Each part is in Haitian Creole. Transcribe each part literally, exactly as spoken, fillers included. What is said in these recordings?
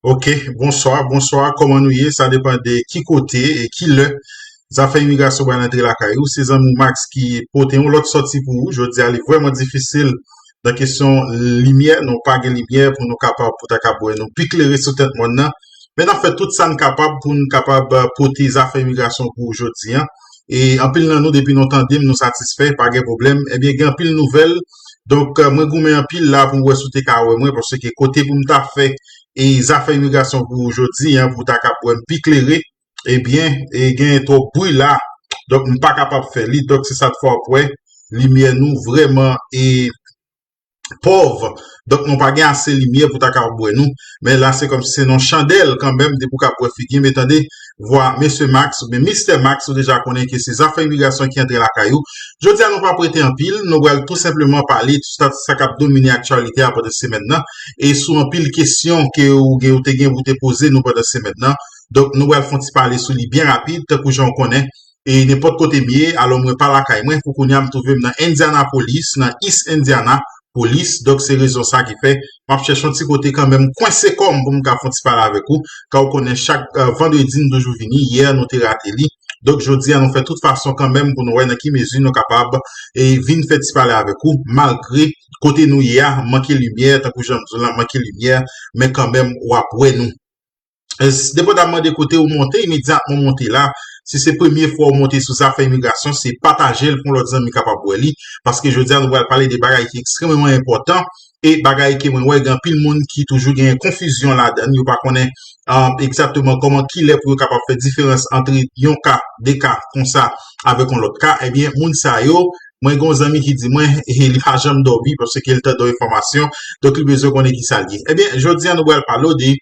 Ok, bonswa, bonswa, kòman nou ye? Sa depann de ki kote e ki lè zafè imigrasyon pral antre lakay ou. Se zanmi w Max ki pote yon lòt sòti pou ou. Jodi a, li vrèman difisil nan kesyon limyè. Nou pa gen limyè pou nou kapab, pou ta kab wè nou pi klere sou tèt mòn nan. Men n ap fè tout sa n kapab pou n kapab, eh, pote zafè imigrasyon pou ou jodi a. E anpil nan nou, depi nou tande m, nou satisfè, pa gen pwoblèm. Ebyen, gen anpil nouvèl. Donk, eh, mwen goumen anpil la pou m wè si w te ka wè mwen, paske kote pou m ta fè e zafè imigrasyon pou ou jodi a, pou w ta kab wè m pi klere, ebyen, e gen twòp bri la. Donk, m pa kapab fè li. Donk, se sa k fè w ap wè limyè nou vrèman e pòv. Donk, nou pa gen ase limyè pou ta kapab wè nou. Men la, se kòmsi se nan chandèl kanmenm, depi w kab wè figi m, e tande vwa Mesye Max oubyen Mistè Max, ou deja konnen ke se zafè imigrasyon ki antre lakay ou. Jodi a, nou p ap rete anpil, nou pral tou senpleman pale sou sa, sa k ap domine aktyalite a pandan semèn nan, e sou anpil kesyon ke ou gen, ou te gen pou te poze nou pandan semèn nan. Donk, nou pral fè yon ti pale sou li byen rapid, tankou jan w konnen. E nenpòt kote m ye, alò mwen pa lakay mwen, pou kounye a m twouve m nan Indianapolis, nan East Indianapolis. Donk, se rezon sa ki fè m ap chèche yon ti kote kanmenm kwense kò m pou m ka fè yon ti pale avèk ou. Ka w konnen chak, eh, vandredi m toujou vini, yè nou te rate li. Donk, jodi a, nou fè tout fason kanmenm pou nou wè nan ki mezi nou kapab, e, vin fè ti pale avèk ou, malgre kote nou ye a, manke limyè, tankou jan m di w la, manke limyè, men kanmenm, w ap wè nou. E, s-, depandaman de kote ou monte, imedyatman w monte la, si se premye fwa w monte sou zafè imigrasyon, se pataje l pou yon lòt zanmi kapab wè li, paske jodi a, nou pral pale de bagay ki ekstrèmeman enpòtan, e bagay ke mwen wè gen anpil moun ki toujou gen konfizyon ladan l, yo pa konnen, um, egzakteman kòman, kilè pou yo kapab fè diferans ant yon ka, de ka konsa avèk yon lòt ka. Ebyen, moun sa yo, mwen gen yon zanmi ki di mwen, e, li pa janm dòmi paske l tande yon enfòmasyon, donk li bezwen konnen ki sa l ye. Ebyen, jodi a, nou pral pale w de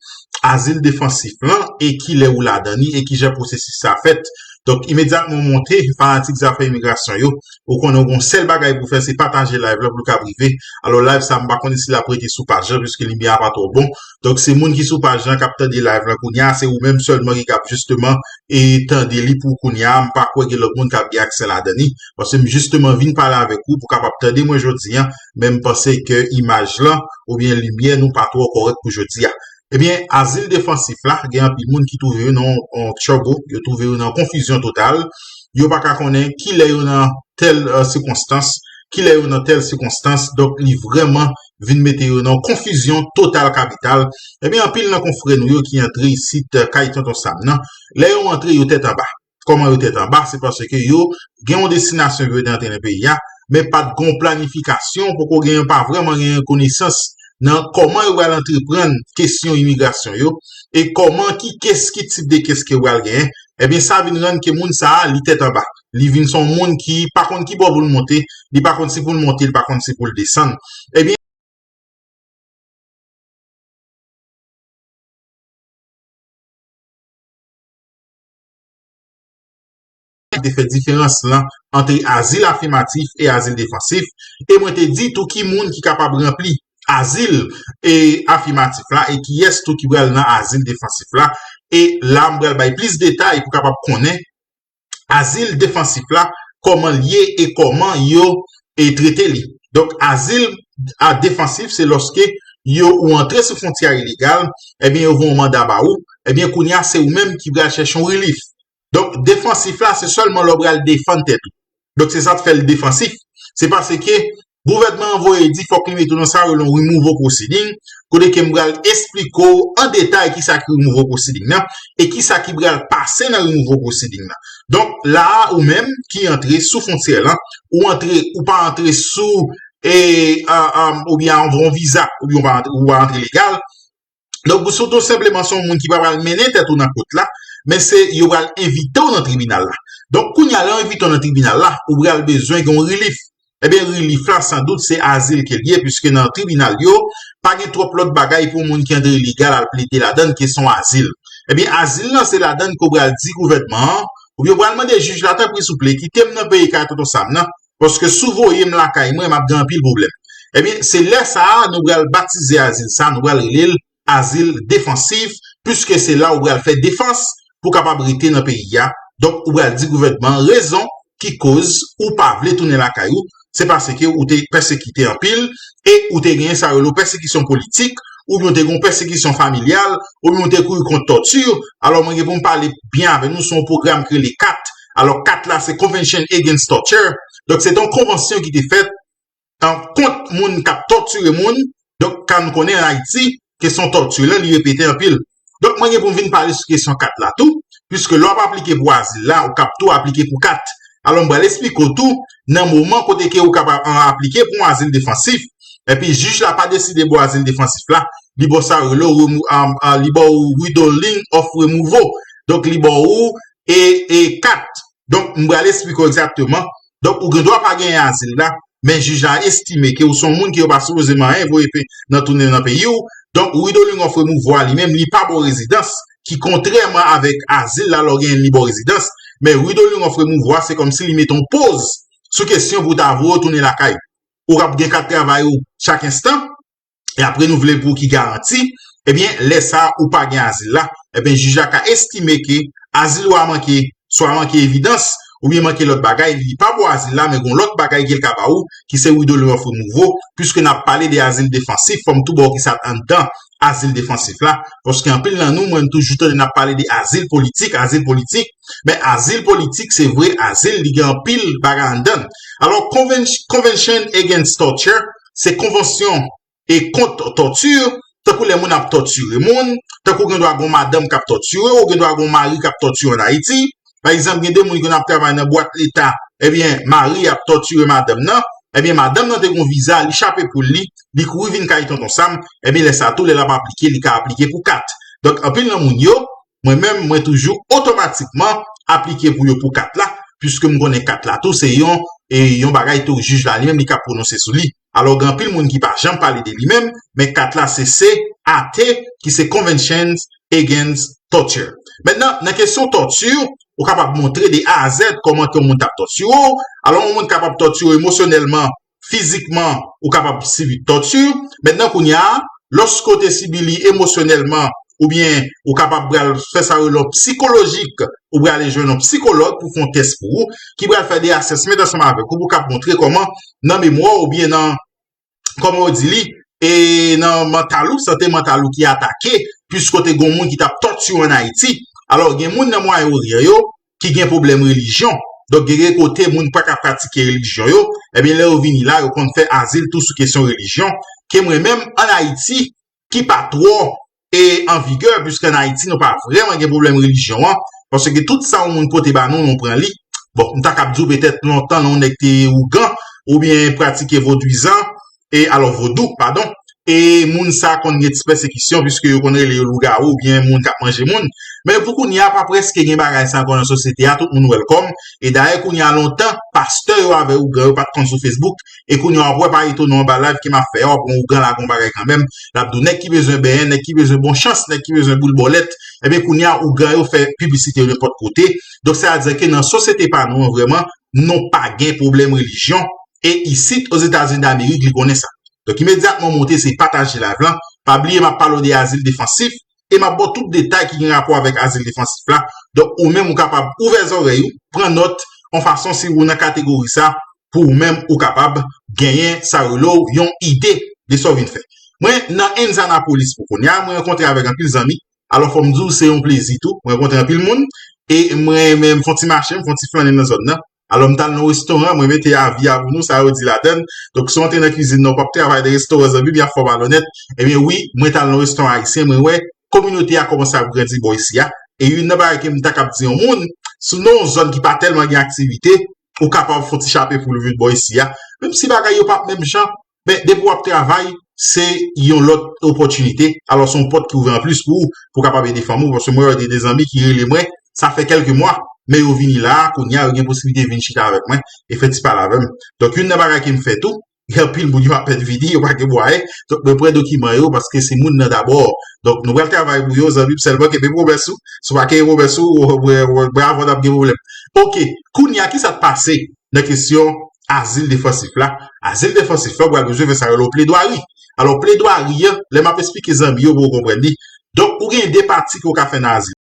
azil defansif lan e kilè ou ladan li e kijan pwosesis sa fèt. Donk, imedyatman w monte, fanatik zafè imigrasyon yo, ou konnen w gen yon sèl bagay pou fè, se pataje live la pou l ka rive. Alò, live sa, m pa konnen si l ap rete sou paj la, piske limyè a pa twò bon. Donk, se moun ki sou paj la k ap tande live la kounye a, se ou menm sèlman ki kab jisteman e tande li pou kounye a. M pa kwè gen lòt moun k ap gen aksè ladan li. Paske m jisteman vin pale avèk ou pou kapab tande mwen jodi a, men m panse ke imaj lan oubyen limyè nou pa twò kòrèk pou jodi a. Ebyen, azil defansif la, gen anpil moun ki twouve yo nan yon trouble, yo twouve yo nan konfizyon total. Yo pa ka konnen kilè yo nan tèl, eh, sikonstans, kilè yo nan tèl sikonstans. Donk, li vrèman vin mete yo nan yon konfizyon total kapital. Ebyen, anpil nan konfrè nou yo ki antre isit, eh, kay Tonton Sam nan, lè yo antre, yo tèt anba. Kòman yo tèt anba? Se paske yo gen yon destinasyon pou yo te antre nan peyi a, men pa t gen yon planifikasyon, poko gen, pa vrèman gen konesans nan kòman yo pral antreprann kesyon imigrasyon yo, e kòman, ki kès, ki tip de kès ke yo pral genyen. Ebyen, sa vin rann ke moun sa a, li tèt anba. Li vin se yon moun ki pa konn ki bò pou l monte, li pa konn si pou l monte, li pa konn si pou l desann. Ebyen, te fè diferans lan ant azil afimatif e azil defansif. E mwen te di tou ki moun ki kapab ranpli azil e afimatif la e kiyès tou ki pral nan azil defansif la. E la, m pral bay plis detay pou kapab konnen azil defansif la, kòman l ye e kòman yo, e, trete li. Donk, azil a defansif, se lòske yo, ou antre sou fwontyè ilegal, ebyen, yo voye yon manda ba ou, ebyen, kounye a, se ou menm ki pral chèche yon rilif. Donk, defansif la, se sèlman lè w pral defann tèt ou. Donk, se sa k fè l defansif. Se paske gouvènman an voye di fòk li mete w nan sa yo rele yon removal proceeding, kote ke m pral esplike w an detay kisa ki removal proceeding nan e kisa ki pral pase nan removal proceeding nan. Donk, la a, ou menm ki antre sou fwontyè lan, ou antre, ou pa antre sou, e, a, a, oubyen avè yon viza, oubyen ou pa antre, ou pa antre legal, donk, si w tou senpleman se yon moun ki pa pral mennen tèt ou nan kot la, men se yo pral envite w nan tribinal la. Donk, kounye a, lè yo envite w nan tribinal la, ou pral bezwen gen yon rilif. Ebyen, rilif la, sandout, se azil ke l ye, piske nan tribinal yo, pa gen twòp lòt bagay pou yon moun ki antre ilegal al plede ladan l, ke se yon azil. Ebyen, azil lan, se ladan l ke w pral di gouvènman an, oubyen w pral mande jij la, tanpri, souple, kite m nan peyi kay Tonton Sam nan, paske si w voye m lakay mwen, m ap gen anpil pwoblèm. Ebyen, se lè sa a, nou pral batize azil sa, nou pral rele l azil defansif, piske se la ou pral fè defans pou w kapab rete nan peyi a. Donk, ou pral di gouvènman an rezon ki koz ou pa vle tounen lakay ou, se paske ou te pèsekite anpil e ou te genyen sa yo rele pèsekisyon politik, oubyen w te gen yon pèsekisyon familyal, oubyen w te kouri kont tòti. Alò, mwen gen pou m pale byen avè nou sou yon pwogram ki rele kat. Alò, kat la, se Convention Against Torture. Donk, se te yon konvansyon ki te fèt an, kont moun k ap tòtire moun. Donk, ka nou konnen an Ayiti, kesyon tòti lan, li repete anpil. Donk, mwen gen pou m vin pale sou kesyon kat la tou, piske lè w ap aplike pou azil la, ou k ap tou aplike pou kat. Alò, m pral esplike w tou, nan moman kote ke ou kapab an aplike pou yon azil defansif, epi jij la pa deside ba w azil defansif la, li ba w sa yo rele remo-, a, a, li ba w withholding of removal. Donk, li ba w e, e kat. Donk, m pral esplike w egzakteman. Donk, ou gen dwa pa genyen azil la, men jij la estime ke ou se yon moun ke yo pa sipoze manyen voye pe-, nan tounen nan peyi w. Donk, withholding of removal li menm, li pa ba w rezidans, ki kontrèman avèk azil la, lè w genyen li ba w rezidans. Men withholding of removal, se kòmsi li mete yon poz sou kesyon pou ta voye w tounen lakay. Ou ap gen kat travay ou chak enstan, y ap renouvle pou ki garanti, ebyen, lè sa a ou pa gen azil la, ebyen, jij la ka estime ke azil ou a manke, swa manke evidans, oubyen manke lòt bagay, li pa ba w azil la, men gen lòt bagay ke l ka ba ou, ki se withholding of removal, piske n ap pale de azil defansif, fò m tou ba w ki sa anndan azil defansif la, paske anpil nan nou, mwen, m toujou tande n ap pale de azil politik, azil politik, men azil politik, se vre, azil, li gen anpil bagay anndan l. Alò, Conven-, Convention Against Torture, se konvansyon e kont tòti, tankou lè moun ap tòtire moun, tankou gen dwa gon madanm k ap tòtire w, gen dwa gon mari k ap tòtire w an Ayiti. Pa egzanp, gen de moun ki konn ap travay nan bwat leta, ebyen, mari ap tòtire madanm nan, ebyen, madanm nan te gon viza, li chape poul li, li kouri vin kay Tonton Sam, ebyen, lè sa tou, lè l ap aplike, li ka aplike pou kat. Donk, anpil nan moun yo, mwen menm, mwen toujou otomatikman aplike pou yo pou kat la, piske m konnen kat la tou, se yon, e yon bagay tou jij la li menm li ka pwononse sou li. Alò, gen anpil moun ki pa janm pale de li menm, men kat la se C A T, ki se Conventions Against Torture. Mentnan, nan kesyon tòti, ou kapab montre de A a Z kòman ke yon moun t ap tòtire w. Alò, yon moun kapab tòtire w emosyonèlman, fizikman, ou kapab sibi tòti. Mentnan, kounye a, lòske w te sibi li emosyonèlman, oubyen ou kapab pral fè sa yo rele yon psikolojik, ou prale jwenn yon psikològ pou fè yon tès pou ou, ki pral fè de assessment ansanm avèk ou, pou k ap montre kòman nan memwa w oubyen nan, kòman yo di li, e nan mantal ou, sante mantal ou ki atake, piske w te gen yon moun ki t ap tòtire w an Ayiti. Alò, gen moun nan Mwayen Oryan yo ki gen pwoblèm relijyon. Donk, gen, gen kote moun pa ka pratike relijyon yo, ebyen, lè yo vini la, yo konn fè azil tou sou kesyon relijyon, ke mwen menm, an Ayiti, ki pa twò e an vigè, piske an Ayiti, nou pa vrèman gen pwoblèm relijyon an, paske tout sa yon moun pote ba nou, nou pran li. Bon, m ta kab di w petèt lontan, lè yon nèg te ougan, oubyen pratike vodwizan, e alò vodou, padon, e moun sa konn gen ti pèsekisyon, piske yo konn rele yo lougawou, oubyen moun k ap manje moun. Men pou kounye a, pa prèske gen bagay sa ankò nan sosyete a, tout moun welcome. E dayè, kounye a lontan, pastè yo avè ougan yo pa t konn sou Facebook, e kounye a w ap wè pa etone w anba live ke m ap fè a, w ap wè ougan la gon bagay kanmenm. L ap di w nèg ki bezwen benyen, nèg ki bezwen bon chans, nèg ki bezwen boul bòlèt, ebyen kounye a ougan yo fè piblisite yo nenpòt kote. Donk, sa vle di ke nan sosyete pa nou an vrèman, nou pa gen pwoblèm relijyon. E isit, Ozetazini Damerik, li konnen sa. Donk, imedyatman w monte, se pataje live lan. Pa bliye, m ap pale w de azil defansif. E m ap ba w tout detay ki gen rapò avèk azil defansif la. Donk, ou menm, ou kapab ouvè zòrèy ou, pran nòt, yon fason, si ou nan kategori sa, pou ou menm, ou kapab genyen sa yo rele w yon ide de sa w vin fè. Mwen, nan Indianapolis pou kounye a, mwen rankontre avèk anpil zanmi. Alò, fò m di w, se yon plezi tou. Mwen rankontre anpil moun. E mwen menm, m fè yon ti mache, m fè yon ti flannen nan zòn nan. Alò, m t al nan yon restoran, mwen mete avi a pou nou, sa yo di ladan l. Donk, si w antre nan kwizin nan, ou p ap travay nan restoran, zanmi m, y ap fè w malonèt. Ebyen, wi, mwen t al nan yon restoran ayisyen, mwen wè kominote a kòmanse ap grandi bò isi a. E youn nan bagay ke m ta kab di yon moun, si w nan yon zòn ki pa tèlman gen aktivite, ou kapab fè yon ti chape pou l vin bò isi a. Menm si bagay yo p ap menm jan, men depi w ap travay, se yon lòt opòtinite. Alò, se yon pòt ki ouvè anplis pou ou, pou w kapab ede fanmi w. Paske mwen wè gen de zanmi ki rele mwen, sa fè kèlke mwa, men yo vini la a, kounye a, yo gen posiblite vin chita avèk mwen e fè ti pale avè m. Donk, youn nan bagay ke m fè tou, gen anpil moun yo ap pèdi vi yo, yo pa gen mwayen. Donk, mwen pran dokiman yo paske se moun nan dabò. Donk, nou pral travay pou yo, zanmi m, sèlman kenbe pwomès ou. Si w pa kenbe pwomès ou, w, w, w, bravo, n ap gen pwoblèm. Oke, kounye a, ki sa k pase nan kesyon azil defansif la? Azil defansif la, ou pral bezwen fè sa yo rele pledwari. Alò, pledwari an, lè m ap esplike zanmi yo pou yo konprann li. Donk, ou gen de pati ke w ka fè nan azil.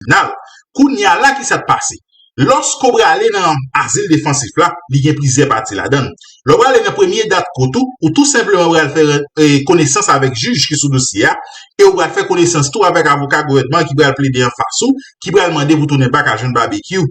Tribinal. Kounye a la, ki sa k pase? Lòske w prale nan azil defansif la, li gen plizyè pati ladan l. Lè w prale nan premye dat ko tou, ou tou senpleman pral fè e, konesans avèk jij ki sou dosye a, e ou pral fè konesans tou avèk avoka gouvènman ki pral plede anfas ou, ki pral mande pou tounen bak al jwenn Babekyou,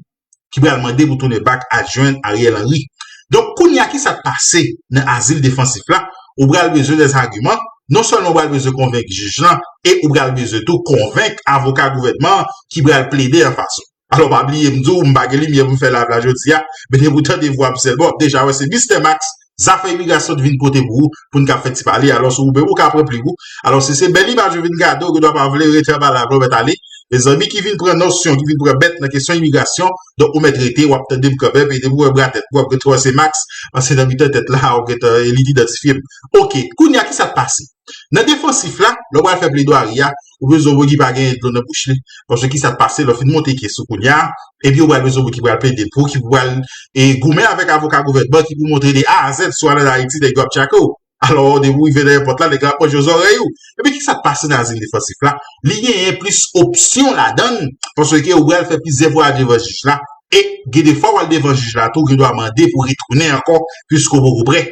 ki pral mande pou tounen bak al jwenn Ariel Henry. Donk, kounye a, ki sa k pase nan azil defansif la? Ou pral bezwen dè agiman, non sèlman ou pral bezwen konvenk jij lan, e ou pral bezwen tou konvenk avoka gouvènman an ki pral plede anfas ou. Alò, pa bliye, m di w, m pa gen limyè pou m fè live la jodi a, men depi w tande vwa m sèlman, w ap deja wè se Mistè Max, zafè imigrasyon t vin pote pou ou, pou n ka fè ti pale. Alò, si w menm ou ka pran plim ou. Alò, si se bèl imaj yo vin gade, ou gendwa pa vle rete anba live la, ou mèt ale. Mezanmi, ki vin pran nosyon, ki vin pran bèt nan kesyon imigrasyon, donk ou mèt rete, w ap tande m kanmenm, e depi w wè bra tèt mwen, w ap gentan wè se Max, paske nan mitan tèt la, w ap gentan, e li idantifye m. Oke, kounye a, ki sa k pase? Nan defansif la, lè w pral fè pledwari a, ou bezwen wè ki pa genyen dlo nan bouch li. Paske ki sa k pase, lè w fin monte kes ou kounye a, epi ou pral bezwen wè ki pral plede pou, ki pral e, goumen avèk avoka gouvènman ki pou montre de A a Z si w al ann Ayiti, nèg yo ap tchake w. Alò, depi w rive nan èpòt la, nèg la ap manje w zòrèy ou. Epi ki sa k pase nan azil defansif la? Li genyen plis opsyon ladan l, paske ou pral fè plizyè vwayaj devan jij la, e gen de fwa w al devan jij la tou, ou gendwa mande pou retounen ankò, piske w poko prè.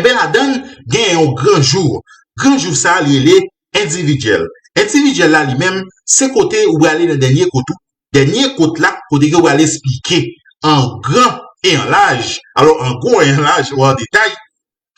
Ebyen, ladan l, gen yon gran jou. Gran jou sa a, li rele endividyèl. Endividyèl la, li menm, se kote ou prale nan dènye kot ou. Dènye kot la, kote ke ou prale esplike an gran e an laj, alò, an gwo e an laj, ou an detay,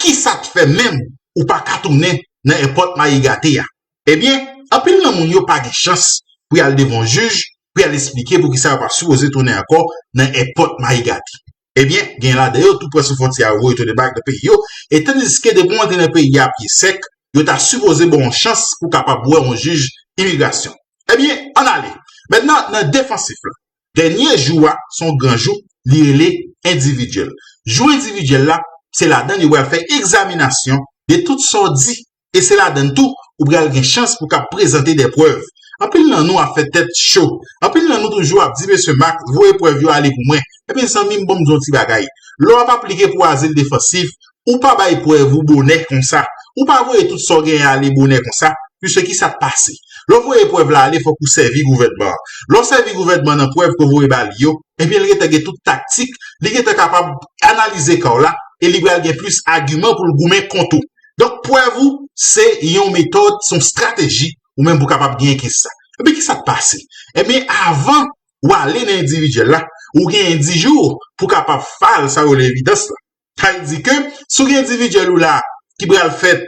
ki sa k fè menm ou pa ka tounen nan èpòt Mayi Gate a. Ebyen, anpil nan moun yo pa gen chans pou y al devan yon jij, pou y al esplike poukisa yo pa sipoze tounen ankò nan èpòt Mayi Gate. Ebyen, gen ladan yo tou pran sou fwontyè a, voye tounen bak nan peyi yo, e tandiske depi w antre nan peyi a pye sèk, yo ta sipoze ba w yon chans pou w kapab wè yon jij imigrasyon. Ebyen, ann ale. Mentnan, nan defansif la, dènye jou a, se yon gran jou, li rele endividyèl. Jou endividyèl la, se ladan l yo pral fè egzaminasyon de tout sa w di, e se ladan l tou, ou pral gen chans pou w kab prezante de prèv. Anpil nan nou ap fè tèt cho. Anpil nan nou toujou ap di, "Mesye Max, voye prèv yo ale pou mwen." Ebyen, zanmi m, ban m di w yon ti bagay. Lè w ap aplike pou azil defansif, ou pa bay prèv ou bonè konsa. Ou pa voye tout sa w genyen ale bonè konsa, piske ki sa k pase? Lè w voye prèv la ale, fòk ou sèvi gouvènman an. Lè w sèvi gouvènman nan prèv ke w voye ba li yo, ebyen, li gentan gen tout taktik, li gentan kapab analize ka w la, e li pral gen plis agiman pou l goumen kont ou. Donk, prèv ou, se yon metòd, se yon estrateji, ou menm pou w kapab genyen kes sa. Ebyen, ki sa k pase? Ebyen, avan w ale nan endividyèl la, ou genyen dis jou pou w kapab file sa yo rele evidans la. Sa vle di ke si w gen endividyèl ou la ki pral fèt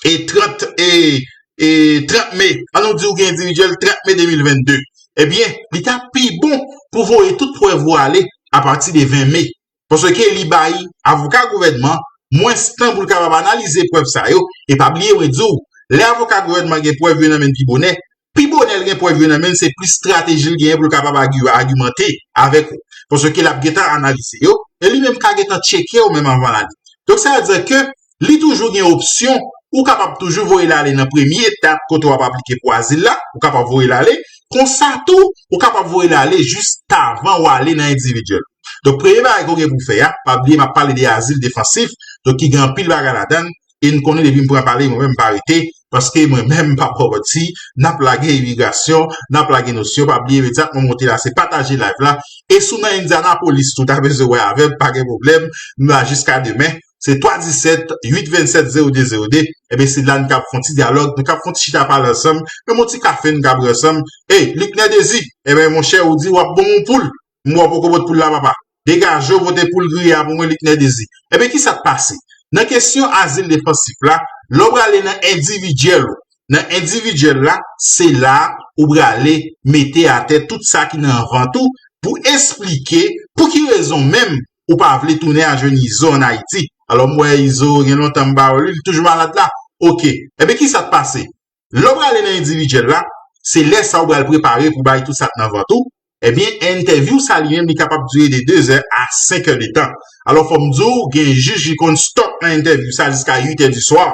e trant, e, e trant me, ann nou di w gen endividyèl trant me de mil vennde, ebyen, li ta pi bon pou voye tout prèv ou ale apati de ven me. Paske li bay avoka gouvènman mwens tan pou l kapab analize prèv sa yo. E pa bliye, mwen di w, lè avoka gouvènman gen prèv yo nan men l pi bonè, pi bonè l gen prèv yo nan men l, se plis estrateji l genyen pou l kapab agi-, agimante avèk ou. Paske l ap gentan analize yo, e li menm ka gentan tcheke w menm anvan l ale. Donk, sa vle di ke li toujou gen opsyon, ou kapab toujou voye l ale nan premye etap kote w ap aplike pou azil la, ou kapab voye l ale. Konsa tou, ou kapab voye l ale jis avan w ale nan endividyèl. Donk, premye bagay ke w gen pou w fè a, pa bliye m ap pale de azil defansif, donk ki gen anpil bagay ladan l, e n konnen depi m pran pale, mwen menm m pa rete, paske mwen menm m p ap ba w manti, n ap lage imigrasyon, n ap lage nosyon, pa bliye imedyatman m monte la, se pataje live la, e si w nan Indianapolis tou, w ta bezwen wè avè m, pa gen pwoblèm, m la jiska demen, se twa disèt, uit vennsèt, zewo de zewo de, ebyen se la n kab fè yon ti dyalòg, nou kab fè yon ti chita pale ansanm, menm yon ti kafe n kab bwè ansanm, ey, Luckner Désir, ebyen monchè, ou di w ap bon yon poul, m wè w poko pot poul la papa. Degaje w, pote poul griye a pou mwen, Luckner Désir. Ebyen, ki sa k pase? Nan kesyon azil defansif la, lè w prale nan endividyèl ou, nan endividyèl la, se la ou prale mete atè tout sa ki nan vant ou pou esplike pou ki rezon menm ou pa vle tounen al jwenn Izo ann Ayiti. Alò, m wè Izo, gen lontan m pa wè li, li toujou malad la. Oke. Ebyen, ki sa k pase? Lè w prale nan endividyèl la, se lè sa ou pral prepare pou bay tout sa k nan vant ou. Ebyen, entèvyou sa li menm, li kapab dire de de zè a senk è de tan. Alò, fò m di w, gen jij ki konn stòp nan entèvyou sa jiska uit è di swa,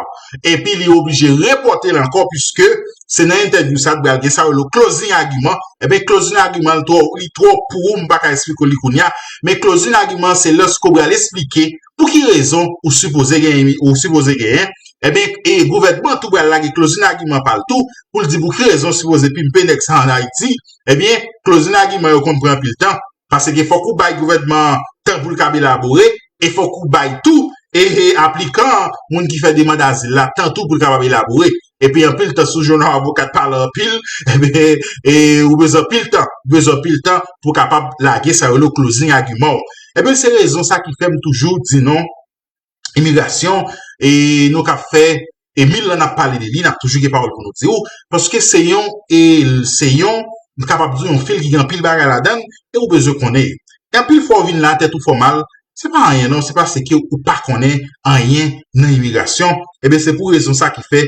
epi li oblije repòte l ankò, piske se nan entèvyou sa pral gen sa yo rele closing argument. Ebyen, closing argument l twò, li twò pou ou, m pa ka esplike w li kounye a, men closing argument se lòske w pral esplike pou ki rezon ou sipoze genyen, ou sipoze genyen. Ebyen, e gouvènman tou pral lage closing argument pa l tou, pou l di pou ki rezon sipoze pimpe nèg sa ann Ayiti. Ebyen, closing argument yo konn pran anpil tan. Paske fòk ou bay gouvènman an tan pou l kab elabore, e fòk ou bay tou, e, e aplikan an, moun ki fè demann azil la, tan tou pou l kapab elabore. Epi anpil tan, si w jwenn yon avoka k pale anpil, ebyen, e, ou bezwen anpil tan. Ou bezwen anpil tan pou w kapab lage sa yo rele closing argument w. Ebyen, se rezon sa ki fè m toujou di non, imigrasyon, e nou k ap fè, e mil lan n ap pale de li, n ap toujou gen pawòl pou nou di w, paske se yon, e se yon, m kapab di w yon fil ki gen anpil bagay ladan l, e ou bezwen konnen yo. E anpil fwa w vin la, tèt ou fè w mal, se pa anyen non, se paske ou pa konnen anyen nan imigrasyon. Ebyen, se pou rezon sa ki fè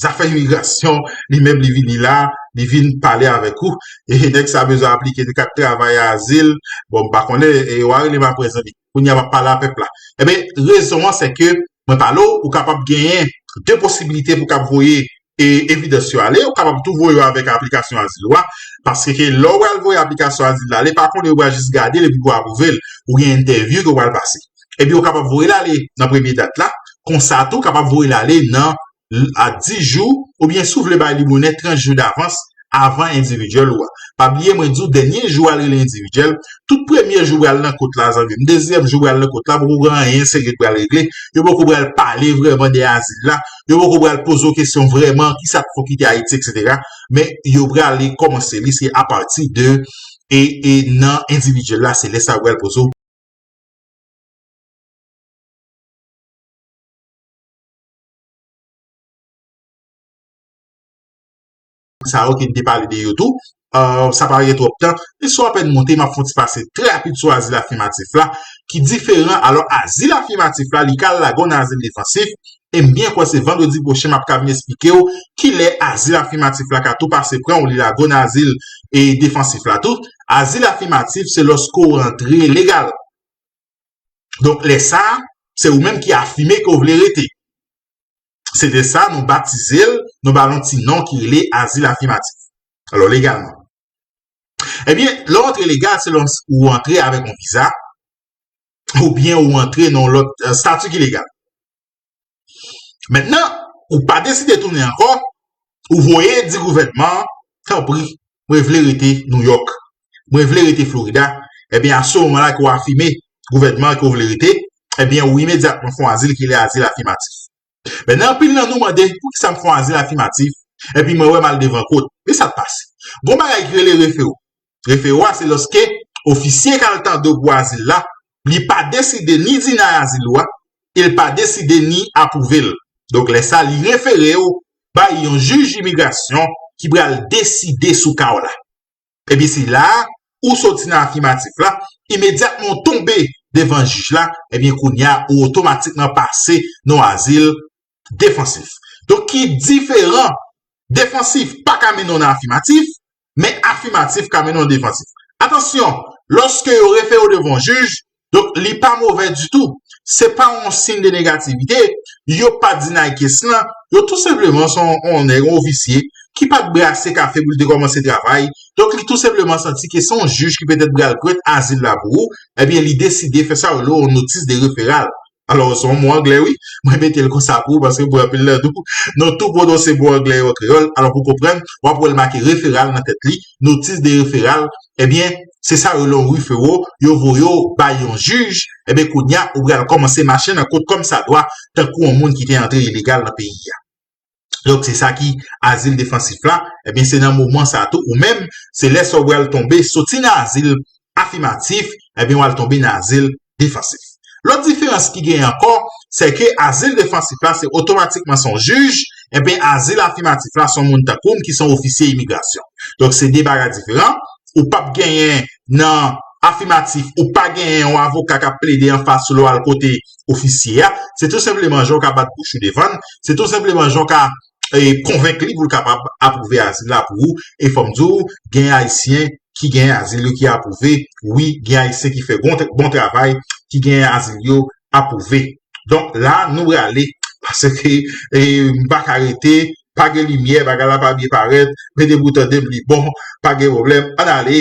zafè imigrasyon, li menm li vini la, li vin pale avèk ou. E nèg sa bezwen aplike de kat travay azil. Bon, m pa konnen, e w a rele m apre, zanmi. Kounye a m ap pale a pèp la. Ebyen, rezon an, se ke, mwen pale w, ou kapab genyen de posibilite pou w kab voye, e, evidans yo ale, ou kapab tou voye yo avèk aplikasyon azil ou a, paske ke lè w pral voye aplikasyon azil la ale, pa konnen yo pral jis gade l epi pou apwouve l, ou gen entèvyou ke w pral pase. Ebyen, ou kapab voye l ale nan premye dat la, konsa tou, ou kapab voye l ale nan a dis jou, oubyen si w vle bay li bonè trant jou davans avan endividyèl ou a. Pa bliye, mwen di w, dènye jou a l rele endividyèl, tout premye jou pral nan kot la, zanmi m, dezyèm jou pral nan kot la, poko gen anyen serye k pral regle, yo poko pral pale vrèman de azil la, yo poko pral poze w kesyon vrèman, kisa k fè w kite Ayiti, etsetera. Men yo prale kòmanse li, se apati de, e, e nan endividyèl la, se lè sa yo pral poze w sa yo ke n te pale de yo tou. Euh, sa pa gen twòp tan, men sou apèn monte, m ap fè yon ti pase trè rapid sou azil afimatif la, ki diferan. Alò, azil afimatif la, li ka lage w nan azil defansif, e m byen kwè se vandredi pwochen m ap ka vin esplike w kilè azil afimatif la ka tou pase pran w, li lage w nan azil e defansif la tou. Azil afimatif, se lòske w rantre legal. Donk, lè sa, se ou menm ki afime ke w vle rete. Se de sa, nou batize l, nou ba l yon ti non ki rele azil afimatif. Alò, legalman. Ebyen, lè w antre legal, se lè w antre avèk yon viza, oubyen ou antre nan yon lòt, euh, estati ki legal. Mentnan, ou pa deside tounen ankò, ou voye di gouvènman an, tanpri, mwen vle rete Nouyòk, mwen vle rete Florida, ebyen, a se moman la ke w afime gouvènman an ke w vle rete, ebyen, ou imedyatman fè yon azil ki rele azil afimatif. Mentnan, anpil nan nou mande, poukisa m fè yon azil afimatif, epi mwen wè m al devan kot? Men sa k pase. Gon bagay ki rele refero. Refero a, se lòske ofisye k al tande w pou azil la, li pa deside ni dinay azil ou a, e l pa deside ni apwouve l. Donk, lè sa, li refere w bay yon jij imigrasyon ki pral deside sou ka w la. Epi se la a, ou soti nan afimatif la, imedyatman w tonbe devan jij la, ebyen kounye a, ou otomatikman pase nan azil defansif. Donk, ki diferan, defansif pa ka mennen w nan afimatif, men afimatif ka mennen w defansif. Atansyon, lòske yo refere w devan yon jij, donk, li pa movè ditou. Se pa yon siy de negativite, yo pa dinay kes lan, yo tou senpleman se yon, yon nèg, yon ofisye, ki pa t brase kafe pou l te kòmanse travay. Donk, li tou senpleman santi ke se yon jij ki petèt pral grant azil la pou ou, ebyen, li deside fè sa yo rele yon notis de referral. Alò, se yon mo anglè, wi. Mwen mete l konsa pou ou, paske pou anpil nan nou, nou tou pwononse mo anglè yo an kreyòl. Alò, pou w konprann, w ap wè l make referral nan tèt li, notis de referral. Ebyen, se sa yo rele yon refero, yo voye w bay yon jij, ebyen, kounye a, ou pral kòmanse mache nan kot kòmsadwa, tankou yon moun ki te antre ilegal nan peyi a. Donk, se sa ki azil defansif la. Ebyen, se nan moman sa a tou, ou menm, se lè sa w pral tonbe, soti nan azil afimatif, ebyen, w al tonbe nan azil defansif. Lòt diferans ki genyen ankò, se ke azil defansif la, se otomatikman se yon jij, ebyen, azil afimatif la, se yon moun tankou m ki se yon ofisye imigrasyon. Donk, se de bagay diferan. Ou p ap genyen nan afimatif, ou pa genyen yon avoka k ap plede anfas ou lè w al kote ofisye a. Se tou senpleman jan w ka bat bouch ou devan l, se tou senpleman jan w ka, e, konvenk li pou l kapab apwouve azil la pou ou. E fò m di w, gen Ayisyen ki gen azil yo ki apwouve. Wi, gen Ayisyen ki fè bon, bon travay, ki gen azil yo apwouve. Donk, la, nou prale, paske, e, m pa ka rete, pa gen limyè, bagay la pa byen parèt, men depi w tande m, li bon, pa gen pwoblèm, ann ale.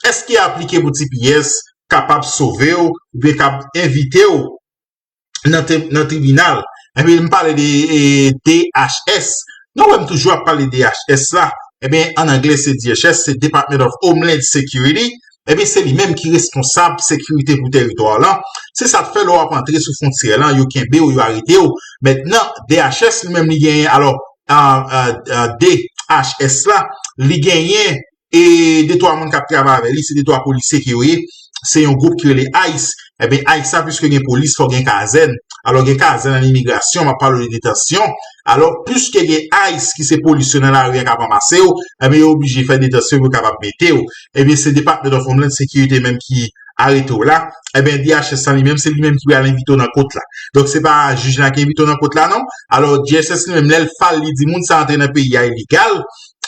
Èske aplike pou T P S kapab sove w, oubyen kab evite w nan te-, nan tribinal? Ebyen, m pale de, e, D H S. Nou wè m toujou ap pale D H S la. Ebyen, an anglè, se D H S, se Department of Homeland Security. Ebyen, se li menm ki responsab sekirite pou teritwa w lan. Se sa k fè lè w ap antre sou fwontyè lan, yo kenbe w, yo arete w. Mentnan, D H S li menm li genyen, alò, a, a, a, D H S la, li genyen e de twa moun k ap travay avè li, se de twa polisye ke yo ye. Se yon gwoup ki rele ice. Ebyen, ice sa, piske gen polis, fò gen kazèn. Alò, gen kazèn an imigrasyon, m ap pale w de detansyon. Alò, piske gen ice ki se polis yo nan lari a k ap ranmase w, ebyen, yo oblije fè detansyon pou yo kapab mete w. Ebyen, se Department of Homeland Security menm ki arete w la. Ebyen, D H S lan li menm, se li menm ki pral envite w nan kot la. Donk, se pa jij la ki envite w nan kot la, non. Alò, D H S li menm, lè l fal, li di moun sa antre nan peyi a ilegal,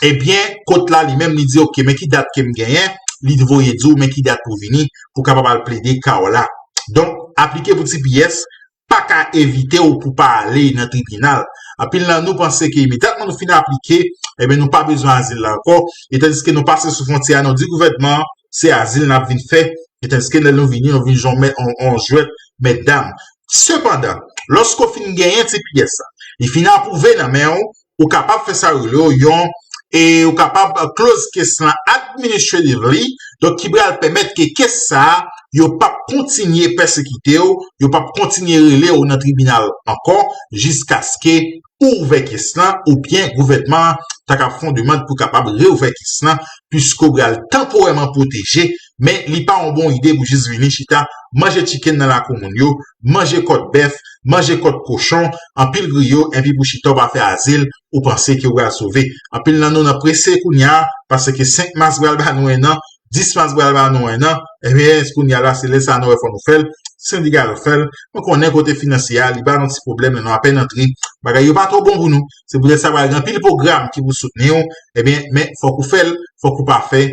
ebyen, kot la li menm, li di, "Oke, men ki dat ke m genyen?" Li voye di w, "Men ki dat pou vini, pou w kapab al plede ka w la." Donk, aplike pou T P S, pa ka evite w pou pa ale nan tribinal. Anpil nan nou panse ke imedyatman nou fin aplike, ebyen, nou pa bezwen azil la ankò. E tandiske nou pase sou fwontyè a, nou di gouvènman an, se azil n ap vin fè. E tandiske lè nou vini, nou vin jwenn yon, yon jwèt mètdam. Sepandan, lòske w fin genyen T P S la, li fin apwouve nan men w, ou kapab fè sa yo rele w yon, e ou kapab close case lan administratively, donk ki pral pèmèt ke case sa a, yo p ap kontinye pèsekite w, yo p ap kontinye rele w nan tribinal ankò, jiskaske ou ouvè case lan, oubyen gouvènman an ta ka fè yon demann pou kapab reouvè case lan, piske w pral tanporèman pwoteje, men li pa yon bon ide pou jis vini chita, manje chicken nan lakou moun yo, manje kòt bèf, manje kòt kochon, anpil griyo, enpi pou chita w pa fè azil, ou panse ke w pral sove. Anpil nan nou nan prese kounye a, paske senk mas pral ba nou en an, dis mas pral ba nou en an, ebyen, kounye a la, se lè sa nou wè fò nou fè l, sendika yo fè l, nou konnen kote finansye a, li ba nou ti pwoblèm, men nou apèn antre, bagay yo pa twò bon pou nou, se poutèt sa pral gen anpil pwogram ki pou soutni w, ebyen, men fòk ou fè l, fòk ou pa fè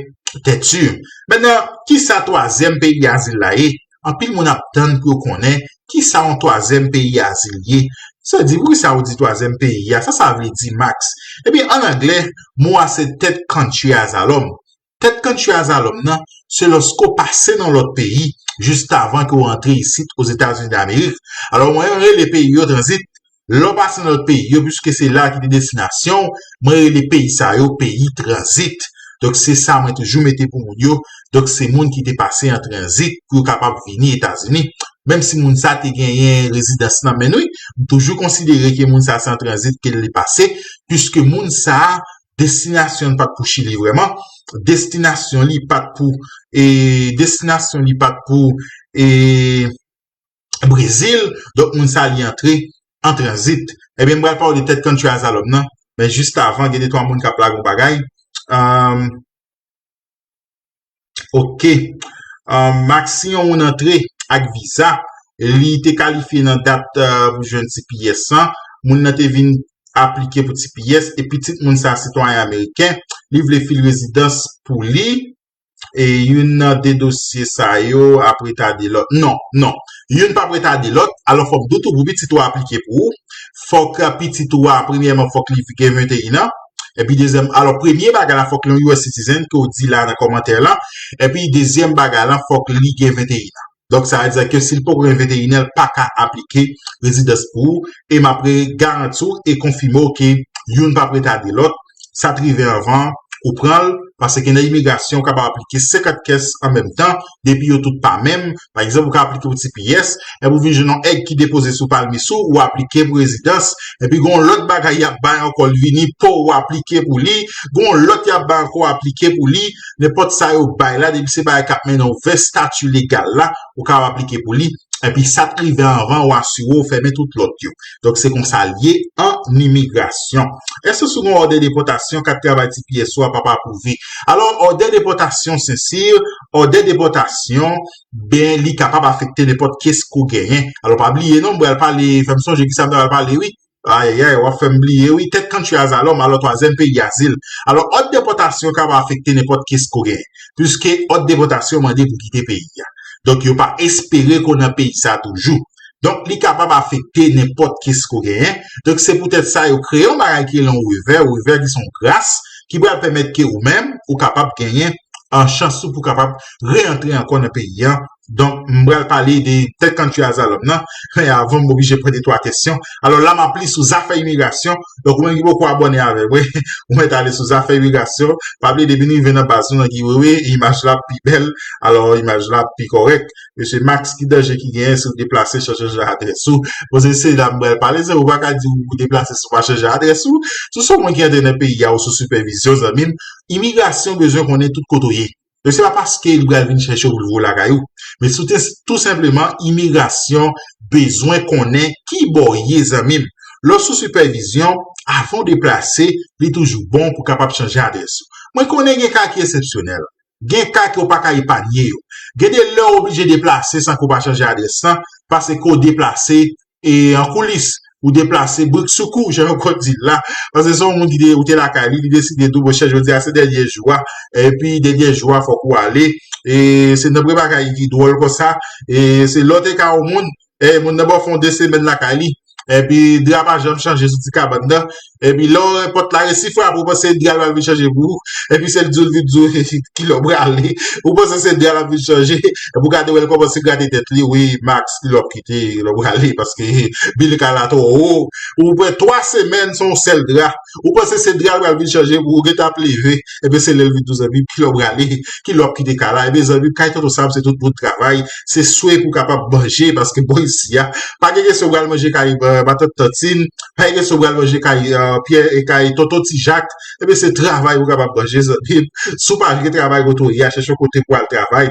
tèt di. Mentnan, kisa twazyèm peyi azil la ye? Anpil moun ap tann pou yo konnen kisa yon twazyèm peyi azil ye. Sa di, poukisa ou di twazyèm peyi a? Sa sa vle di, Max? Ebyen, an anglè, mo a se third country asylum. Third country asylum nan, se lòske w pase nan lòt peyi, jis avan ke w antre isit Ozetazini Damerik. Alò, mwen rele peyi yo tranzit, lè w pase nan lòt peyi yo, piske se la ki te destinasyon w, mwen rele peyi sa yo peyi tranzit. Donk, se sa mwen toujou mete pou moun yo. Donk, se moun ki te pase an tranzit pou yo kapab vini Etazini. Menm si moun sa te genyen rezidans nan men l, wi, m toujou konsidere ke moun sa se an tranzit ke l te pase, piske moun sa, destinasyon l pa t pou Chili vrèman. Destinasyon li pa t pou, e, destinasyon li pa t pou, e, Brezil, donk moun sa li antre an tranzit. Ebyen, m pral pale w de third country asylum nan, men jis avan, gen de twa moun k ap lage yon bagay. Um, ok. Um, Max, si yon moun antre ak viza, li te kalifye nan dat uh, pou jwenn T P S lan, moun nan te vin aplike pou T P S, e pitit moun sa sitwayen ameriken, li vle fil rezidans pou li, e youn nan de dosye sa yo ap retade lòt. Non, non. Youn p ap retade lòt. Alò, fòk dout ou pou pitit ou aplike pou ou. Fòk pitit ou a, premyèman, fòk li gen venteyen an. Epi dezyèm, alò, premye bagay la, fòk li yon U S citizen, ke w di la nan kòmantè lan. Epi dezyèm bagay la, fòk li gen venteyen an. Donk, sa vle di ke si l poko gen venteyen an, l pa ka aplike rezidans pou ou. E m ap re-, garanti w e konfime w ke youn p ap retade lòt. Sa t rive anvan, ou pran l, paske nan imigrasyon, ou kapab aplike senkant kès an menm tan, depi yo tout pa menm. Pa egzanp, ou ka aplike pou T P S, epi ou vin jwenn yon èg ki depoze sou palmis ou, ou aplike pou rezidans, epi gen yon lòt bagay y ap bay ankò, l vini, pou ou aplike pou li, gen yon lòt y ap bay ankò, aplike pou li, nenpòt sa yo bay la, depi se bagay k ap mennen w vè estati legal la, ou kapab aplike pou li. Epi sa t rive anvan, ou asire w fèmen tout lòt yo. Donk, se konsa l ye an imigrasyon. Èske si w gen yon òdè depòtasyon, kat travay T P S ou a p ap apwouve? Alò, òdè depòtasyon, Sensir, òdè depòtasyon, ben, li kapab afekte nenpòt kes ke w genyen. Alò, pa bliye non, m pral pale, fè m sonje kisa m ta pral pale, wi. Ayayay, w ap fè m bliye, wi. Third country asylum, alò twazyèm peyi azil. Alò, òd depòtasyon kapab afekte nenpòt kes ke w genyen, piske òd depòtasyon mande pou kite peyi a. Donk, yo pa espere ke w nan peyi sa a toujou. Donk, li kapab afekte nenpòt kes ke w genyen. Donk, se poutèt sa yo kreye yon bagay ki rele yon wevè, wevè ki se yon gras, ki pral pèmèt ke ou menm, ou kapab genyen an chans ou pou kapab reantre ankò nan peyi a, Donk, m pral pale de Third Country Asylum nan. Men avan, m oblije pran de twa kesyon. Alò, la, m ap li sou zafè imigrasyon. Donk, ou menm ki poko abòne avè mwen, ou mèt ale sou zafè imigrasyon. Pa bliye, depi n rive nan baz nou nan Guerrier, imaj la pi bèl. Alò, imaj la pi kòrèk. Mesye Max, ki danje ki genyen si w deplase san chanje adrès ou? Bon, se, se la m pral pale, se ou pa ka di ou deplase san w pa chanje adrès ou. Si w se yon moun ki antre nan peyi a ou sou sipèvizyon, zanmi m, imigrasyon bezwen konnen tout kote w ye. E se pa paske li pral vin chèche w pou l voye w lakay ou. Men sou te, tou senpleman, imigrasyon bezwen konnen ki bò w ye, zanmi m. Lè w sou sipèvizyon, avan w deplase, li toujou bon pou w kapab chanje adrès ou. Mwen konnen gen ka ki eksepsyonèl. Gen ka ke w pa ka epanye yo. Gen de lè w oblije deplase san ke w pa chanje adrès lan, paske w deplase e an koulis, ou deplase brik sou kou, jan yo konn di l la. Paske se yon moun ki te, ou te lakay li, li deside di w, monchè, jodi a se dènye jou a, epi dènye jou a fòk ou ale, e se nanpre bagay ki dwòl konsa, e se lè w te ka yon moun, e moun nan ba w fè yon de semèn lakay li, epi dra pa janm chanje sou ti kabann nan, epi lè w pòt la resi frape, ou panse dra l pral vin chanje pou ou, epi se l di w, l vin di w, kilè w prale, ou panse se dra l ap vin chanje, epi w gade wè l kòmanse grate tèt li, wi, Max, kilè w ap kite, kilè w prale, paske bil kay la twò wo, ou pran twa semèn sou yon sèl dra, ou panse se dra l pral vin chanje pou ou, ou gentan ap leve, epi se lè l vin di w, zanmi, kilè w prale, kilè w ap kite kay la, epi zanmi, kay Tonton Sam se tout moun travay, se swe pou w kapab manje, paske bò isi a, pa gen kesyon w pral manje kay, euh, matant Tantin, pa gen kesyon w pral manje kay, euh, Pyè, e kay Tonton Ti Jak, epi se travay ou kapab manje, zanmi m. Si w pa gen travay kote w ye a, chèche yon kote pou w al travay.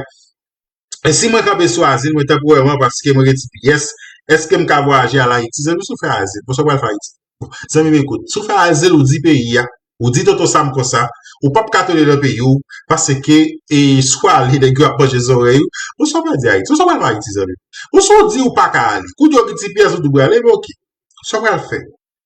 E si mwen kanpe sou azil mwen tanporèman paske mwen gen T P S, èske m ka vwayaje al Ayiti? Zanmi, si w fè azil, bon, sa w pral fè Ayiti? Bon, zanmi m, ekout, si w fè azil, ou di peyi a, ou di Tonton Sam konsa, ou p ap ka tounen nan peyi w, paske, e, si w ale, nèg yo ap manje zòrèy ou, bon, sa w pral di Ayiti? Bon, sa w pral fè Ayiti, zanmi m? Bon, si w di ou pa ka ale, kounye a w gen T P S ou di w prale, men oke. Sa w pral fè?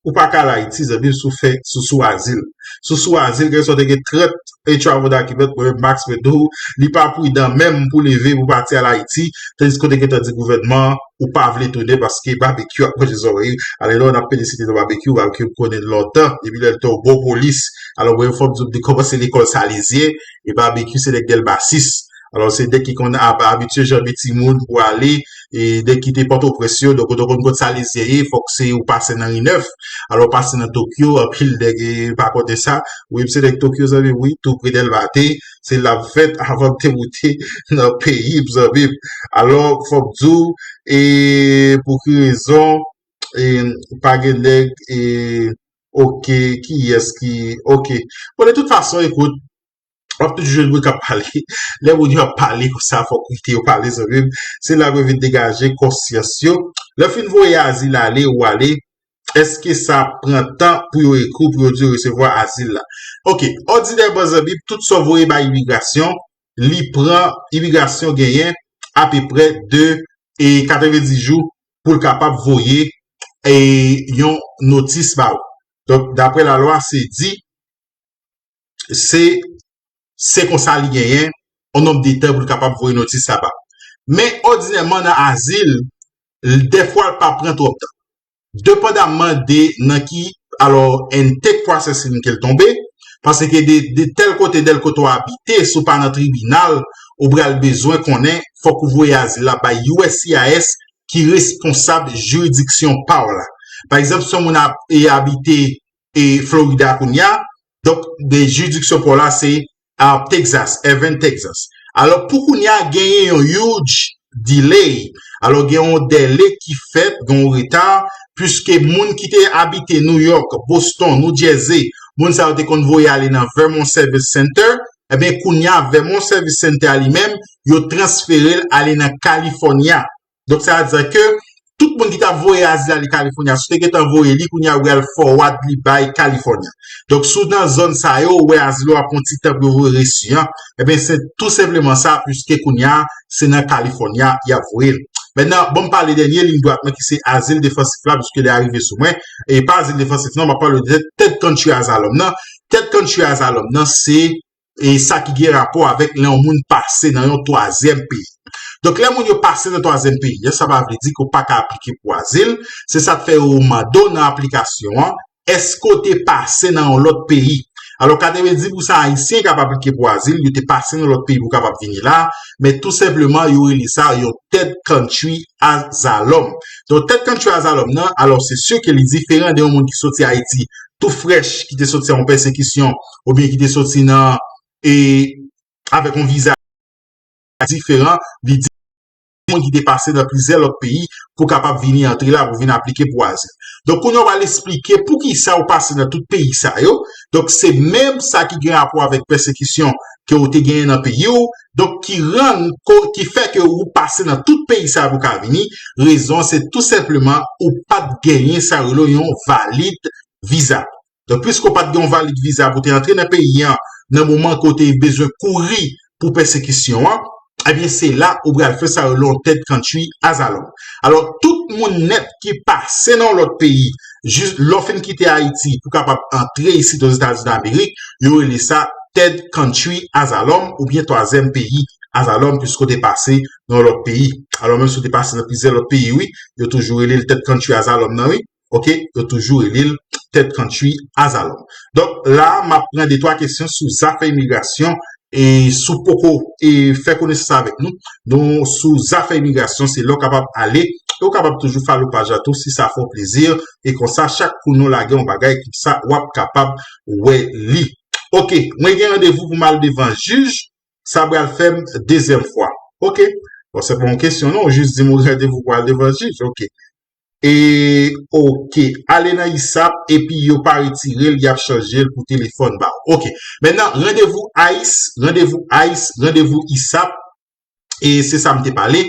Ou pa ka al Ayiti, zanmi m, si w fè, si w sou azil. Si w sou azil, kèlkeswa w te gen trant e travel document, mwen menm Max mwen di w, li pa pridan menm pou leve pou pati al Ayiti, tandiske w te gentan di gouvènman an, ou pa vle tounen paske babekyou ap manje zòrèy ou. Alò, lè w ap felisite nan babekyou, babekyou m konnen l lontan, depi lè l te yon bon polis. Alò, mwen menm fò m di w, m te kòmanse lekòl Salezyen, e babekyou se nèg Dèlma sis. Alò, se nèg ki konn ab-, abitye janbe timoun pou ale, e nèg ki te Pòtoprens yo, donk, ou te konn kot Salezyen ye, fòk se ou pase nan Ri Nèf. Alò, pase nan Tokyo, anpil nèg, e, pa konnen sa. Wi, m se nèg Tokyo, zanmi m, wi, tou pre Dèlma de, se la m fèt avan m te moute nan peyi m, zanmi m. Alò, fò m di w, e, pou ki rezon, e, pa gen nèg, e, oke, kiyès ki, oke. Bon, de tout fason, ekout, w ap toujou jwenn moun k ap pale. Lè moun yo ap pale konsa, fòk ou kite yo pale, zanmi m. Se la pou yo vin degaje konsyans yo. Lè w fin voye azil ale, ou ale, èske sa pran tan pou yo ekri w, pou yo di w resevwa azil la? Oke, òdinèman, zanmi m, tout sa w voye bay imigrasyon, li pran, imigrasyon genyen apeprè de, e, katrevenndis jou pou l kapab voye, e, yon notis ba ou. Donk, daprè lalwa, se di, se, se konsa li genyen yon nonb de tan pou l kapab voye notis la ba ou. Men, òdinèman, nan azil, l-, dèfwa l pa pran twòp tan. Depandamman de nan ki, alò, intake processing ke l tonbe, paske de, de tèl kote, dèl kote w abite, si w pa nan tribinal, ou pral bezwen konnen, fòk ou voye azil la bay U S C I S ki responsab jiridiksyon pa w la. Pa egzanp, si yon moun ap, e abite e Florida kounye a. Donk, de jiridiksyon pa w la, se, a, Texas, Irving, Texas. Alò, pou kounye a, genyen yon huge delay. Alò, gen yon dèle ki fèt, gen yon reta, piske moun ki te abite New York, Boston, New Jersey, moun sa yo te konn voye ale nan Vermont Service Center, ebyen, kounye a, Vermont Service Center a li menm, yo transfere l ale nan California. Donk, sa vle di ke tout moun ki t ap voye azil ale California, si w te gentan voye li, kounye a, ou pral forward li bay California. Donk, si w nan zòn sa yo, ou wè azil ou ap pran ti tan pou yo voye resi an, ebyen, se tou senpleman sa, piske kounye a, se nan California y ap voye l. Mentnan, bon, m pale dènye liy dwat mwen ki se azil defansif la, piske li arive sou mwen. E pa azil defansif non, m ap pale de Third Country Asylum nan. Third Country Asylum nan, se e sa ki gen rapò avèk lè yon moun pase nan yon twazyèm peyi. Donk, lè moun yo pase nan twazyèm peyi an, sa pa vle di ke w pa ka aplike pou azil. Se sa k fè yo mande w nan aplikasyon an, èske w te pase nan yon lòt peyi? Alò, katrevendiz pousan Ayisyen k ap aplike pou azil, yo te pase nan lòt peyi pou kapab vini la, men tou senpleman, yo rele sa yon third country asylum. Donk, third country asylum nan, alò, se si ke li diferan de yon moun ki soti Ayiti, tou frèch, ki te soti an yon pèsekisyon, oubyen ki te soti nan, e, avèk yon viza diferan, li di moun ki te pase nan plizyè lòt peyi pou kapab vini antre la pou vin aplike pou azil. Donk, kounye a w al esplike poukisa ou pase nan tout peyi sa yo. Donk, se menm sa ki gen rapò avèk pèsekisyon ke ou te genyen nan peyi w. Donk, ki rann, ko- ki fè ke ou pase nan tout peyi sa yo pou ka vini. Rezon, se tou senpleman ou pa t genyen sa yo rele yon valid viza. Donk, piske w pa t gen yon valid viza pou te antre nan peyi an, nan moman ke w te bezwen kouri pou pèsekisyon an, ebyen, se la ou pral fè sa yo rele yon third country asylum. Alò, tout moun nèt ki pase nan yon lòt peyi, jis lè w fin kite Ayiti pou kapab antre isit Ozetazini Damerik, yo rele sa third country asylum oubyen twazyèm peyi asylum, piske w te pase nan yon lòt peyi. Alò, menm si w te pase nan plizyè lòt peyi, wi, yo toujou rele l third country asylum nan, wi. Ok, yo toujou rele l third country asylum. Donk, la, m ap pran de twa kesyon sou zafè imigrasyon e si w poko e fè konesans avèk nou. Donk, sou zafè imigrasyon, se la w kapab ale. E w kapab toujou follow paj la tou si sa fè w plezi. E konsa, chak kou nou lage yon bagay, konsa, w ap kapab wè li. Ok, mwen gen randevou pou m al devan jij. Sa pral fè m dezyèm fwa. Ok. Bon, se pa yon kesyon, non. Ou jis di m ou randevou pou al devan jij. Ok. E, ok, ale nan isap, epi yo pa retire l, y ap chanje l pou telefòn ba w. Ok. Mentnan, randevou ice, randevou ice, randevou isap, e se sa m te pale.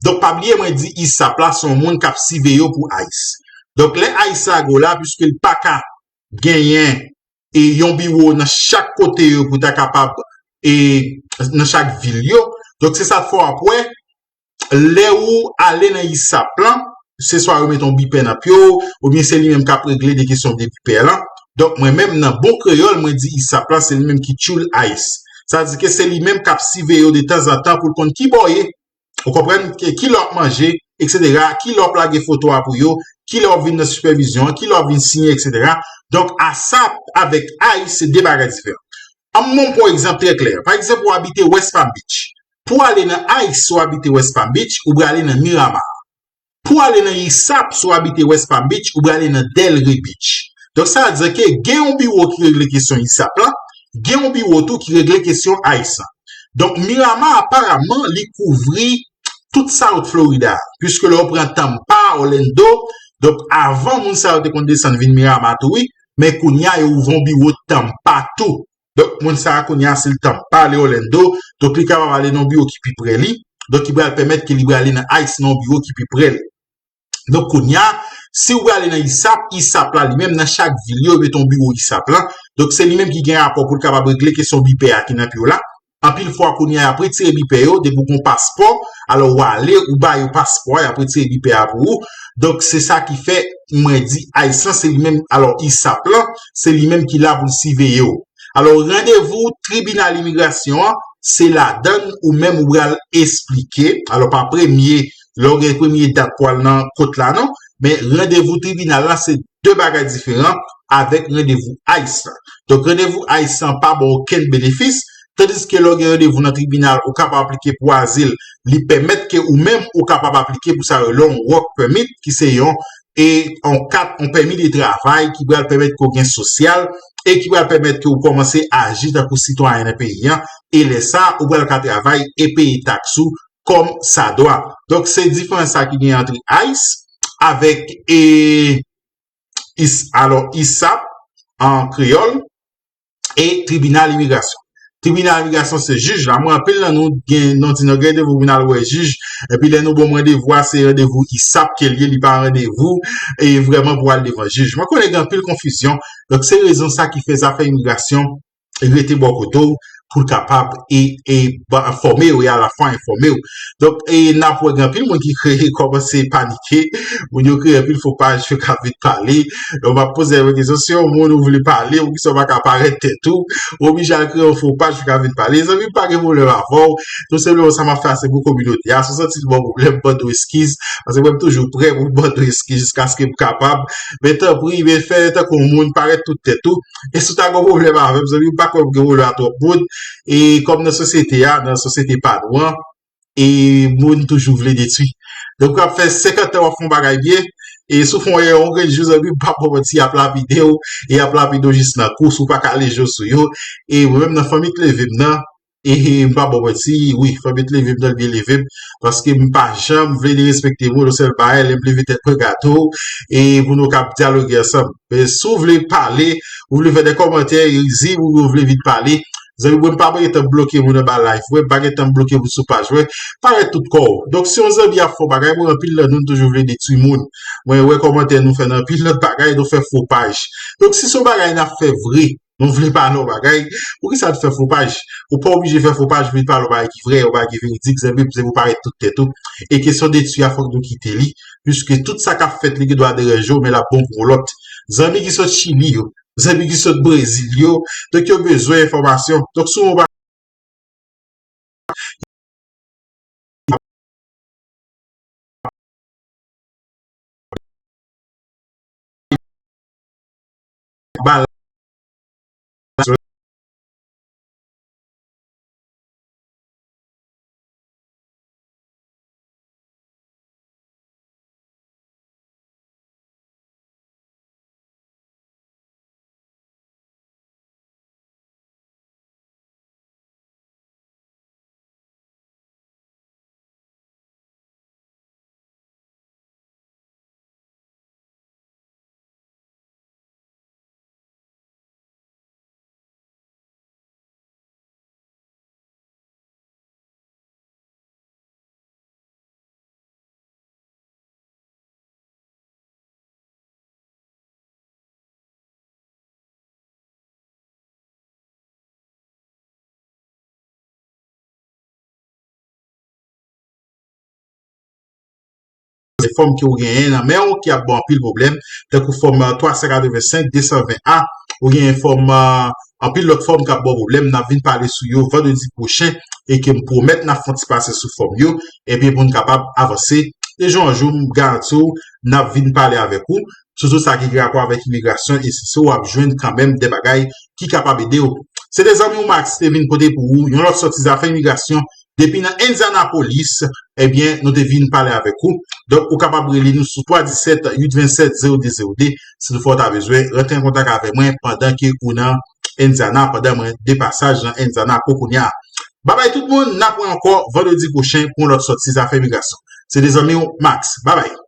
Donk, pa bliye, mwen di isap la, se yon moun k ap siveye w pou ice. Donk, lè ice la go la, piske l pa ka genyen e yon biwo nan chak kote yo pou ta kapab e nan chak vil yo. Donk, se sa k fè w ap wè, lè ou ale nan isap lan, se swa yo mete yon bipè nan pye w, oubyen se li menm k ap regle de kesyon de bipè lan. Donk, mwen menm, nan bon kreyòl, mwen di isap lan, se li menm ki tchoul ice. Sa di ke se li menm k ap siveye w de tanzantan pou l konn ki bò w ye, ou konprann, ki, ki lè w ap manje, etsetera, ki lè w ap lage foto a pou yo, ki lè w ap vin nan sipèvizyon an, ki lè w ap vin siyen, etsetera. Donk, isap avèk ice, se de bagay diferan. An m pran yon egzanp trè klè. Pa egzanp, ou abite West Palm Beach. Pou w ale nan ice, si w abite West Palm Beach, ou prale nan Miramar. Pou w ale nan isap, si w abite West Palm Beach, ou prale nan Delray Beach. Donk, sa vle di ke gen yon biwo ki regle kesyon isap lan, gen yon biwo tou ki regle kesyon ice lan. Donk, Miramar, aparamman, li kouvri tout South Florida, piske lè w pran Tampa, Orlando, donk, avan, moun sa yo te konn desann vin Miramar tou, wi, men kounye a, yo ouvri yon biwo Tampa tou. Donk, moun sa a kounye a, si l Tampa, li Orlando, donk, li kapab ale nan yon biwo ki pi pre li, donk, ki pral pèmèt ke li prale nan ice nan yon biwo ki pi pre li. Donk, kounye a, si w prale nan isap, isap la, li menm, nan chak vil yo, yo mete yon biwo isap lan. Donk, se li menm ki gen rapò pou l kapab regle kesyon bipè a ki nan pye w la. Anpil fwa, kounye a, y ap retire bipè yo, depi w gen yon paspò, alò, w ale, ou ba yo paspò a, y ap retire bipè a pou ou. Donk, se sa ki fè, mwen di, ice lan, se li menm, alò, isap lan, se li menm ki la pou l siveye w. Alò, randevou tribinal imigrasyon an, se ladann ou menm ou pral esplike. Alò, pa premye, lè w gen premye dat pou al nan kot la, non. Men randevou tribinal la, se de bagay diferan avèk randevou ice lan. Donk, randevou ice lan pa ba w okenn benefis, tandiske lè w gen randevou nan tribinal, ou kapab aplike pou azil, li pèmèt ke ou menm ou kapab aplike pou sa yo rele yon work permit, ki se yon e yon kat, yon pèmi de travay ki pral pèmèt ke w gen sosyal e ki pral pèmèt ke w kòmanse aji tankou sitwayen nan peyi an. E lè sa, ou pral ka travay e peye taks ou kòm sa dwa. Donk, se diferans sa ki gen ant ice avèk e, is, alò, isap an kreyòl, e tribinal imigrasyon. Tribinal imigrasyon se jij la. Mwen, anpil nan nou gen, nou di nou gen randevou pou n al wè jij, epi lè nou ba w randevou a, se randevou isap ke l ye, li pa randevou e vrèman pou al devan jij. Mwen konnen gen anpil konfizyon. Donk, se rezon sa ki fè zafè imigrasyon rete bò kote w, pou l kapab e, e ba- fòme w e alafwa enfòme w. Donk, e n ap wè gen anpil moun ki kreye, kòmanse panike, moun yo kreye anpil fo paj yo k ap vin pale. Donk, m ap poze yon kesyon, si yon moun ou vle pale, poukisa w pa ka parèt tèt ou, ou oblije al kreye yon fo paj pou w ka vin pale. Zanmi m, pa gen pwoblèm avè w. Tou senpleman, sa m ap fè a, se pou kominote a. Si w santi l ba w pwoblèm, mande w eskiz. Paske mwen, m toujou prè pou m mande w eskiz jiskaske m kapab. Men tanpri, men fè tankou yon moun, parèt tout tèt ou. E si w ta gen yon pwoblèm avè m, zanmi m, pa kwè m gen pwoblèm ak twòp moun. E kòm nan sosyete a, nan sosyete pa nou an, e moun toujou vle detwi. Donk, w ap fè senkant an w ap fè yon bagay byen, e si w fè yon erè yon grenn jou, zanmi m, m p ap ba w manti, y ap lapide w, e y ap lapide w jis nan kou, si w pa ka leje w sou yo. E mwen menm nan fanmi k leve m nan, e m pa ba w manti, wi, fanmi k leve m nan, l byen leve m, paske m pa janm vle derespekte moun, yon sèl bagay, lè m leve tèt mwen gade w, e pou nou kab dyaloge ansanm. Men si w vle pale, ou vle fè de kòmantè, rizib, ou vle vin pale, zanmi mwen, m pa gentan bloke moun anba live mwen, m pa gentan bloke moun sou paj mwen, parèt tout kò w. Donk, si yon zanmi ap fè yon bagay, mwen, anpil nan nou, nou toujou vle detwi moun. Mwen wè kòmantè nou fè nan anpil lòt bagay, nou fè fo paj. Donk, si se yon bagay n ap fè vre, nou vle pale yon bagay, poukisa n fè fo paj? Ou pa oblije fè fo paj pou vin pale yon bagay ki vrè, yon bagay ki veridik, zanmi m, se pou parèt tout tèt ou. E kesyon detwi a, fòk nou kite li, piske tout sa k ap fèt, li gen dwa deranje w, men l ap bon pou yon lòt. Zanmi ki sot Chili yo, zanmi ki sot Brezil yo, donk yo bezwen enfòmasyon. Donk, si w ba Se fòm ke w genyen nan men w ki ap ba w anpil pwoblèm, tankou fòm, ah, twa san katrevensenk, de san ven A, ou genyen fòm, ah, anpil lòt fòm k ap ba w pwoblèm. N ap vin pale sou yo vandredi pwochen e ke m pwomèt n ap fè yon ti pase sou fòm yo, epi pou n kapab avanse. E jou an jou, m garanti w, n ap vin pale avèk ou sou tout sa ki gen rapò avèk imigrasyon, e se, se w ap jwenn kanmenm de bagay ki kapab ede w. Se te zanmi w Max te vin pote pou ou yon lòt sòti zafè imigrasyon depi nan Indianapolis, ebyen, nou te vin pale avèk ou. Donk, ou kapab rele nou sou twa disèt, uit vennsèt, zewo de zewo de, si toutfwa w ta bezwen rantre an kontak avè mwen pandan ke ou nan Indiana, pandan mwen de pasaj nan Indiana pou kounye a. Babay tout moun, n ap wè ankò vandredi pwochen pou yon lòt sòti zafè imigrasyon. Se te zanmi w Max. Babay.